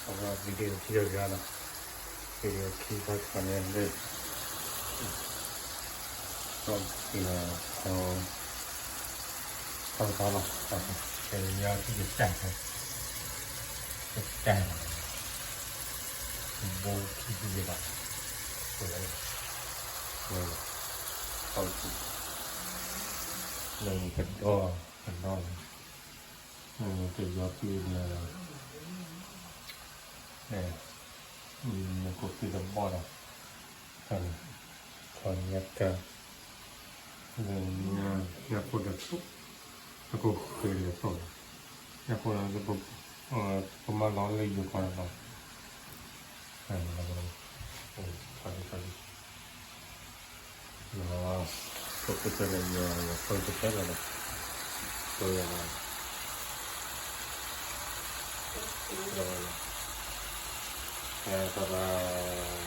အဝဲ video ခံဒီးယၤနီၤ, video ခံခါခါန့ၣ်လၢ ဒီး ထီၣ်တခါလီၤ, ယၤခံကစၢ်, ကစၢ်, ဘိခံဆံယဘၣ်, လၢကဒီး, ကဒီး, ကယီၤပံဒီး နကိးပံတဘီၣ်ဒီး ခီညါကါ, ညၣ်ဖိဒီး နကိးဃ့လၢသိးလီၤ, ညၣ်ဖိဒီး ပမၤလီၤလၢယိၤကီၢ်လီၤ, ထီၣ်လံ ထီၣ်လံ. ဒီး ပကစၢ်ဒီးယွၤ ယွၤပၢကစၢ်ဒီး ပယွၤ အဲ ဘၣ်ဘၣ်.